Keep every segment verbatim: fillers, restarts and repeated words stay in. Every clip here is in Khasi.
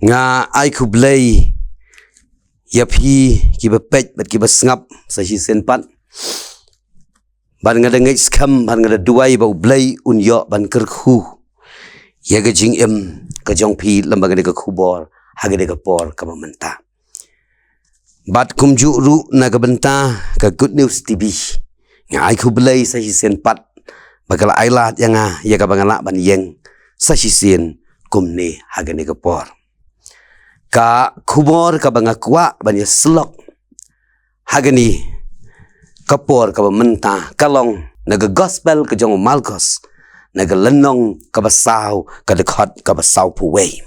Nga ai khublei ïa phi kiba peit bad kiba sngap sa shisien pat. Bad nga da ngeit skhem bad nga da duwai ba U Blei un ïoh ban kyrkhu ïa ka jingim ka jong phi lem bad kane ka khubor ha kane ka por kaba mynta. Bad kumjuh ruh na ka bynta ka Good News T V, nga ai khublei sa shisien pat ba ka la ai lad ïa nga ïa kaba nga lah ban ïeng sa shisien kumne ha kane ka por. Ka khubor kaba nga kwah ban ïa syllok ha kane ka por kaba mynta ka long na ka Gospel ka jong u Markos, na ka lynnong kaba saw, ka dkhot kaba sawphew wei.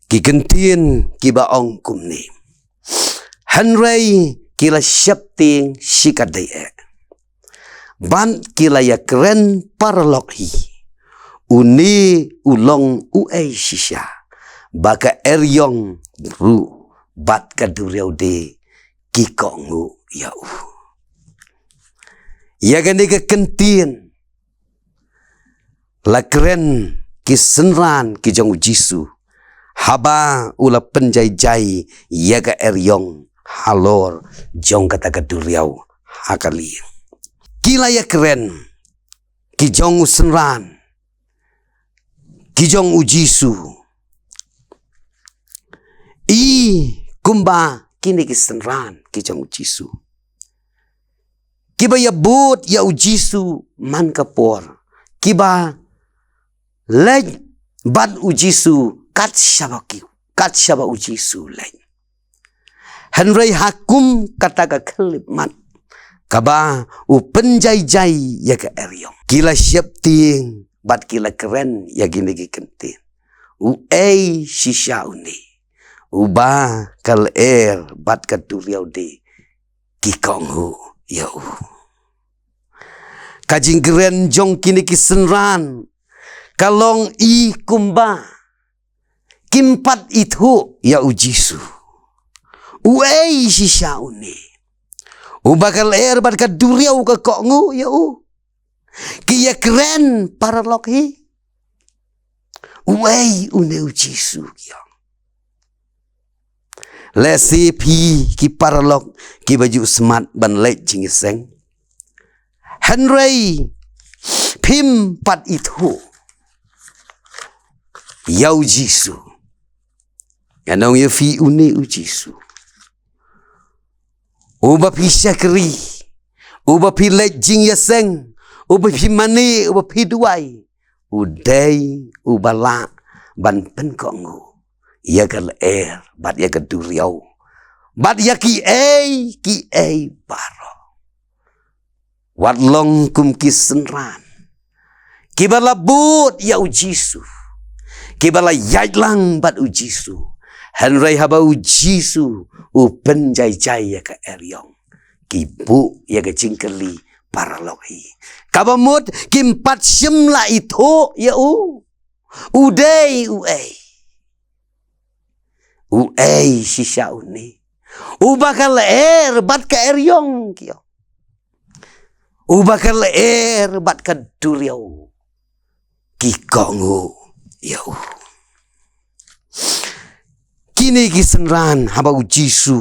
Ki kyntien kiba ong kumne: Hynrei ki la sheptieng shikatdei eh, bad ki la ïakren paralok hi, une u long uei shisha, ba ka eriong ruh bad ka duriaw de ki kohnguh ïa u. Ïa kane ka kyntien la kren ki synran ki jong u Jisu haba u la pynjaijai ïa ka eriong halor jong kata ka duriaw ha ka lieng. Ki la ïakren ki jong u synran ki jong u Jisu, i kumba kine ki synran ki jong u Jisu kiba ïabud ïa u Jisu man ka por, kiba leit bad u Jisu kat shaba ki, kat shaba u Jisu leit. Hynrei ha kum kata ka khyllipmat kaba u pynjaijai ïa ka eriong, ki la sheptieng bad ki la kren ïa kine ki kyntien: Uei shisha une, uba ka lyer bad ka duriaw de ki kohnguh ïa u. Ka jingkren jong kine ki synran ka long i kumba kim pat ithuh ïa u Jisu. Uei shisha une, uba ka lyer bad ka duriaw ka kohnguh ïa u. Ki ïakren paralok hi, uei une u Jisu, ki ong. Lehse phi ki paralok kiba ju smat ban leit jingïaseng, hynrei phim pat ithuh ïa u Jisu. Ngan ong ïa phi, une u Jisu uba phi shakri, uba phi leit jingïaseng, uba phi mane, uba phi duwai, u dei uba lah ban pynkohnguh ïa ka lyer bad ïa ka duriaw bad ïa kiei kiei baroh. Wat long kum ki synran kiba la bud ïa u Jisu, kiba la ïaid lang bad u Jisu, hynrei haba u Jisu u pynjaijai ïa ka eriong, ki buh ïa ka jingkylli paralok hi. Kaba mut kim pat shym la ithuh ïa u. U dei uei? Uei shisha une, uba ka lyer bad ka eriong, ki ong, uba ka lyer bad ka duriaw ki kohnguh ïa u? Kine ki synran haba u Jisu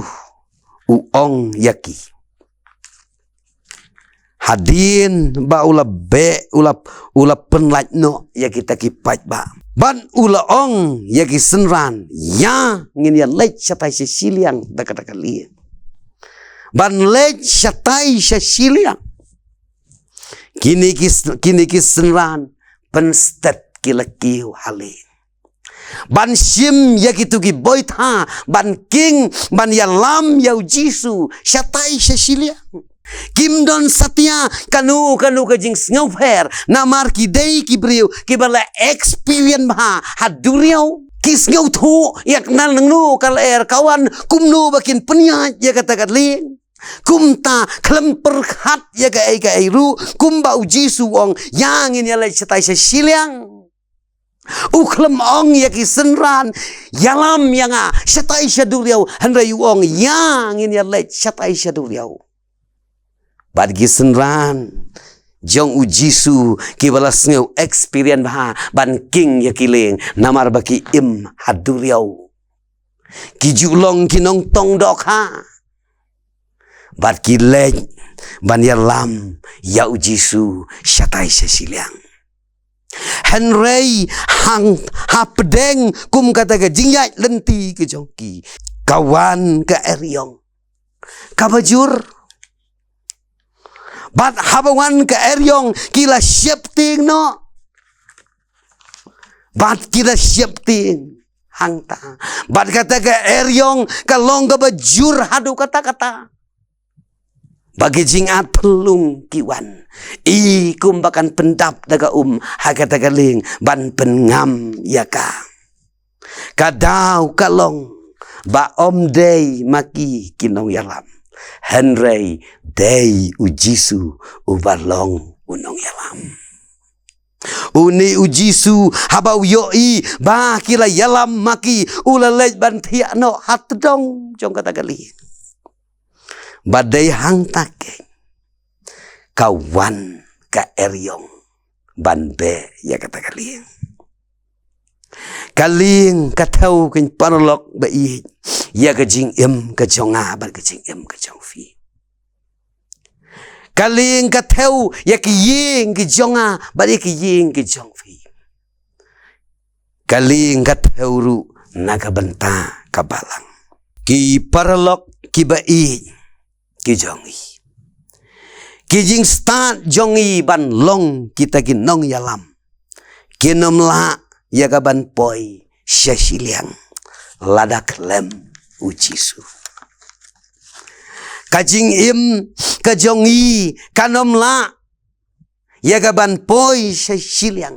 u ong ïa ki, hadien ba u la beh, u la, u la pynlait noh ïa kita ki paidbah, bad u la ong ïa ki synran: Ïa, ngin ïa leit shatai sha shiliang da kata ka lieng. Ban leit shatai sha shiliang. Kine ki s-, kine ki synran pynstet ki la kiew ha lieng ban shim ïa kitu ki boitha ban king, ban ïalam ïa u Jisu shatai sha shiliang. Kim don satia kano kano ka jingsngewpher, namar ki dei ki briew kiba la experience bha ha duriaw. Ki sngewthuh ïa kane, nangno ka lyer, ka wan, kumno ba kin pynïaid ïa kata ka lieng. Kumta khlem pyrkhat ïa kaei kaei ruh, kumba u Jisu u ong, ïa ngin ïa leit shatai sha shiliang. U khlem ong ïa ki synran, ïalam ïa nga shatai sha duriaw, hynrei u ong, ïa ngin ïa leit shatai sha duriaw. Bad ki synran jong u Jisu kiba la sngew experience bha ban king ïa ki lieng, namar ba ki im ha duriaw. Ki ju long ki nongtong dohkha. Bad ki leit ban ïalam ïa u Jisu shatai sha shiliang. Hynrei hang hapdeng kum kata ka jingïaid lynti ka jong ki, ka wan ka eriong kaba jur. Bad haba wan ka eriong ki la sheptieng noh. Bad ki la sheptieng hangta. Bad kata ka eriong ka long kaba jur haduh katta katta. Ba ki jingatphyllung ki wan. I kumba kan pyndap da ka um ha kata ka lieng ban pynngam ïa ka. Ka daw ka long ba ym dei ma ki ki nongïalam, hynrei dei u Jisu uba long u nongïalam. Une u Jisu haba u ïohi ba ki la ïalam ma ki, u la leit ban thiah noh ha tdong jong kata ka lieng. Ba dei hangta keiñ ka wan ka eriong ban beh ïa kata ka lieng. Ka lieng ka thew, keiñ paralok ba ïeit, ïa ka jingim ka jong nga bad ka jingim ka jong phi. Ka lieng ka thew ïa ki ïing ki jong nga bad ïa ki ïing ki jong phi. Ka lieng ka thew ruh na ka bynta ka balang. Ki paralok ki ba ïeit ki jong ngi, ki jingstad jong ngi ban long kita ki nongïalam kin ym lah ïa ka ban poi sha shiliang lada khlem u Jisu. Ka jingim ka jong ngi kan ym lah ïa ka ban poi sha shiliang.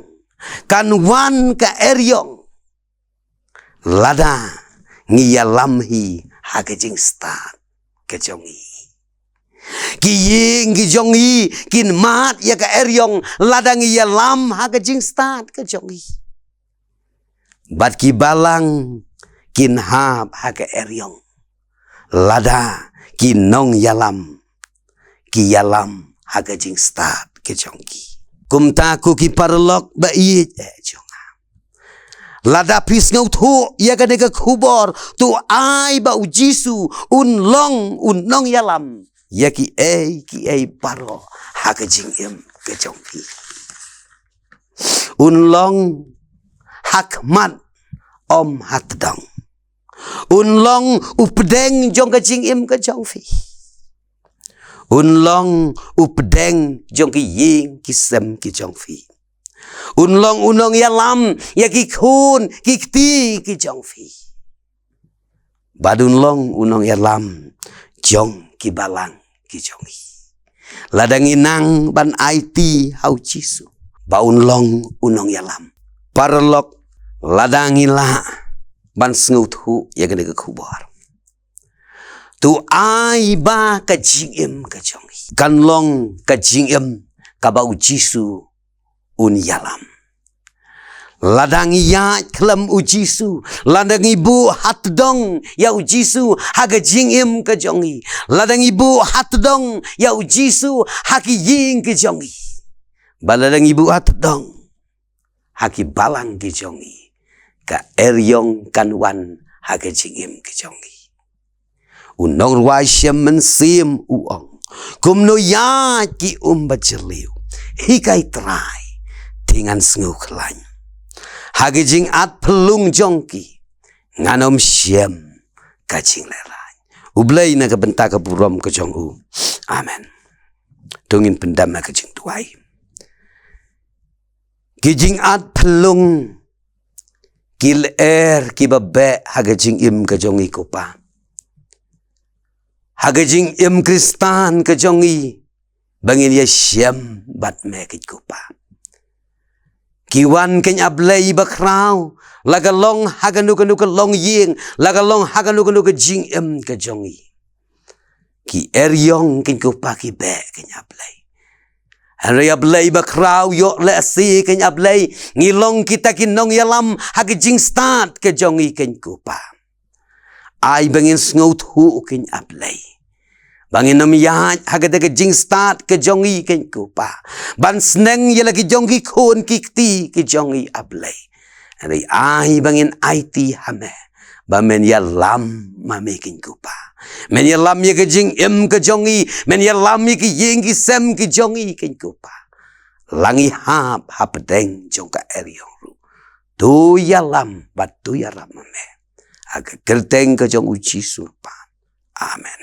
Kan wan ka eriong lada ngi ïalam hi ha ka jingstad ka jong ngi. Ki ïing ki jong ngi kin mad ïa ka eriong lada ngi ïalam ha ka jingstad ka jong ngi. Bad ki balang kin hap ha ka eriong lada ki nongïalam ki ïalam ha ka jingstad ka jong ki. Kumta ko ki paralok ba ïeit eh jong nga, lada phi sngewthuh ïa kane ka khubor, to ai ba u Jisu un long u nongïalam ïa kiei kiei baroh ha ka jingim ka jong phi. Un long ha khmat, ym ha tdong. Un long u pdeng jong ka jingim ka jong phi. Un long u pdeng jong ki ïing ki sem ki jong phi. Un long u nongïalam ïa ki khun ki kti ki jong phi. Bad un long u nongïalam jong ki balang ki jong ngi. Lada ngi nang ban aiti ha u Jisu ba un long u nongïalam. Paralok, lada ngi lah ban sngewthuh ïa kane ka khubor, to ai ba ka jingim ka jong ngi kan long ka jingim kaba u Jisu un ïalam. Lada ngi ïaid khlem u Jisu, lada ngi buh ha tdong ïa u Jisu ha ka jingim ka jong ngi, lada ngi buh ha tdong ïa u Jisu ha ki ïing ki jong ngi, ba lada ngi buh ha tdong ha ki balang ki jong ngi, ka eriong kan wan ha ka jingim ka jong ngi. U nongrwai Shem Mynsiem u ong, kumno ïaid ki um ba jylliew, hikai Trai, te ngan sngewkhlaiñ. Ha ki jingatphyllung jong ki ngan ym shem ka jinglehraiñ. U Blei na ka bynta ka burom ka jong u. Amen. To ngin pyndem ha ka jingduwai. Ki jingatphyllung ki lyer ki ba beh ha ka jingim ka jong ngi ko Pa. Ha ka jingim Khristan ka jong ngi ba ngin ïashem bad me keiñ ko Pa. Ki wan keiñ A Blei ba khraw, la ka long ha kano kano ka longïing, la ka long ha kano kano ka jingim ka jong ngi. Ki eriong keiñ ko Pa ki beh keiñ A Blei. Hynrei A Blei ba khraw, ïoh lehse keiñ A Blei, ngi long kita ki nongïalam ha ka jingstad ka jong ngi keiñ ko Pa. Ai ba ngin sngewthuh keiñ A Blei, ba ngin ym ïaid ha kata ka jingstad ka jong ngi keiñ ko Pa ban sneng ïa la ki jong ki khun ki kti ki jong ngi A Blei. Hynrei ai ba ngin aiti ha me ba men ïalam ma me, Kynrad Kpa. Men ïalam ïa ka jingim ka jong ngi, men ïalam ïa ki ïing ki sem ki jong ngi, Kynrad Kpa. La ngi hap hapdeng jong ka eriong ruh. To ïalam bad to ïarap ma me. Ha ka kyrteng ka jong U Jisu Kpa. Amen.